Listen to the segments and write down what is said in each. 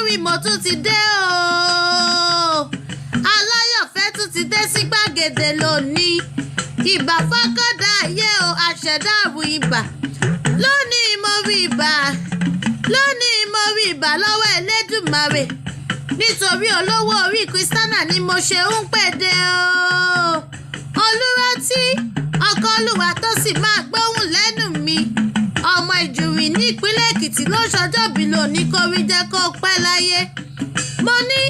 Akéwì, mo tún ti dé o. Aláyọ̀fẹ́ tún ti dé sí gbàgede lónìí. Ìbà fákọ́dá ayé o, àṣẹ̀dá àrùn ibà. Lónìí mo rí ibà. Lónìí mo rí ibà lọ́wọ́ Elédùmarè. Nítorí olówó orí Kristiana ni mo ṣe ń pèdè o. Olúrántí, ọkọ Olúwa tó sì máa gbóhùn lẹ́nu mi. Ọmọ Ìjùrì ní ìpínlẹ̀ Èkìtì ló ṣọjọ́bí lónìí, kórí jẹ́ kó pẹ́ láyé. Mo ní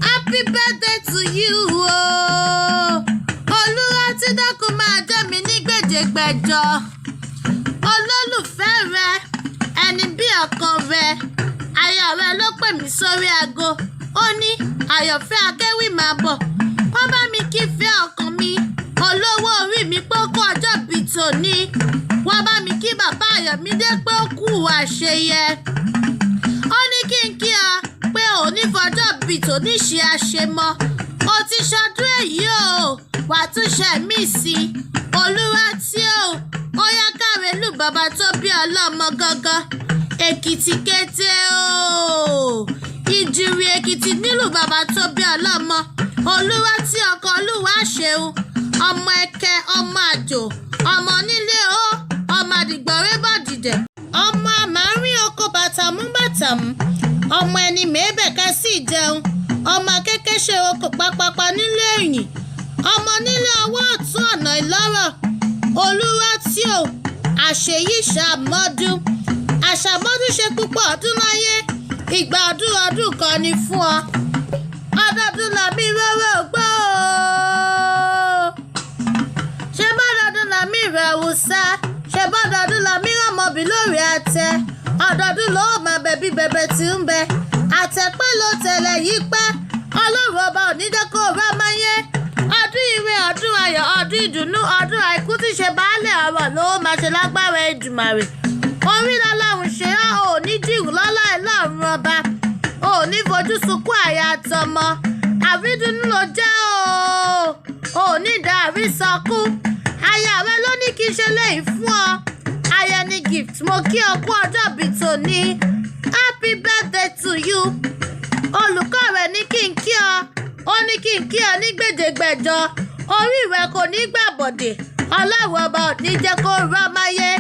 happy birthday to you o. Olúrántí, dákun máa jẹ́ mi ní gbèjègbèjọ. Olólùfẹ́ rẹ, ẹni bí ọkàn rẹ, aya rẹ ló pè mí sórí aago. Ó ní Àyànfẹ́ Akéwì máa bọ̀. Wọ́n bá mi kífẹ́ ọkàn mi, olówó orí mi, pé ó kú ọjọ́ bíi tòní. Wọ́n bá mi kí bàbá Ayọ̀mídé pé ó kú àṣeyẹ. Ó ní kí n kí ọ pé òní fọjọ́ bíi tòní ṣe àṣemọ. Ó ti ṣọdún èyí o, wàá tún ṣe mí sí i. Olúrántí o, ó yá, káre lù bàbá tó bí ọlọ́mọ gangan. Èkìtì kété o. Ìjùrì Èkìtì nílùú bàbá tó bí ọlọ́mọ. Olúrántí, ọkọ Olúwa ṣeun. Ọmọ ẹkẹ, ọmọ àjò, ọmọ nílé o, ọmọ àdìgbọ̀rẹ́ bọ̀dìdẹ̀. Ọmọ àmàrin oko bàtàmú bàtàmú. Ọmọ ẹni mèébẹ̀ká sì jẹun. Ọmọ akéké ṣe oko pápápá nílé ẹ̀yìn. Ọmọ nílé ọwọ́ ọ̀tún ọ̀nà ìlọ́rọ̀. Olúrántí o, àṣeyí ṣàmọ́dún. Àṣàmọ́dún ṣe púpọ̀ ọdún láyé. Ìgbà ọdún ọdún kan ni fún ọ. Ọdọọdún làmí rọ́rọ́ gbọ́ o. Ṣé bọ́dọọdún làmí rẹ̀ wùsà? Ṣé bọ́dọọdún làmí rọ̀mọ́bí lórí àtẹ? Ọdọọdún ló máa bẹ bí bẹbẹ tí ń bẹ. Àtẹ̀pẹ́ ló tẹ̀lé yìí pẹ́. Ọlọ́run ọba ò ní jẹ́ kó rá máyé. Ọdún ire, ọdún ayọ̀, ọdún ìdùnnú, ọdún àìkú tí ṣe baálé ọ̀rọ̀ ló máa ṣe lágbára Èdùmàrè. Orí lọ́lọ́run ṣe ọ́, ò ní dìrù lọ́lá Ọlọ́run ọba. Ò ní fojú sunkún àyà àtọmọ. Àrídùnnú ló jẹ́ o. Ò ní dá àrísọkún. Aya rẹ ló ní kí n ṣe léyìí fún ọ. Ayẹni Gift, mo kí ọ kú ọjọ́ ìbí tòní. Happy birthday to you. Olùkọ́ rẹ ní kí n kí ọ. Ó ní kí n kí ọ ní gbèdégbèjọ. Orí rẹ kò ní gbàbọ̀dè. Ọlọ́run ọba ò ní jẹ́ kó rọ́ máyé.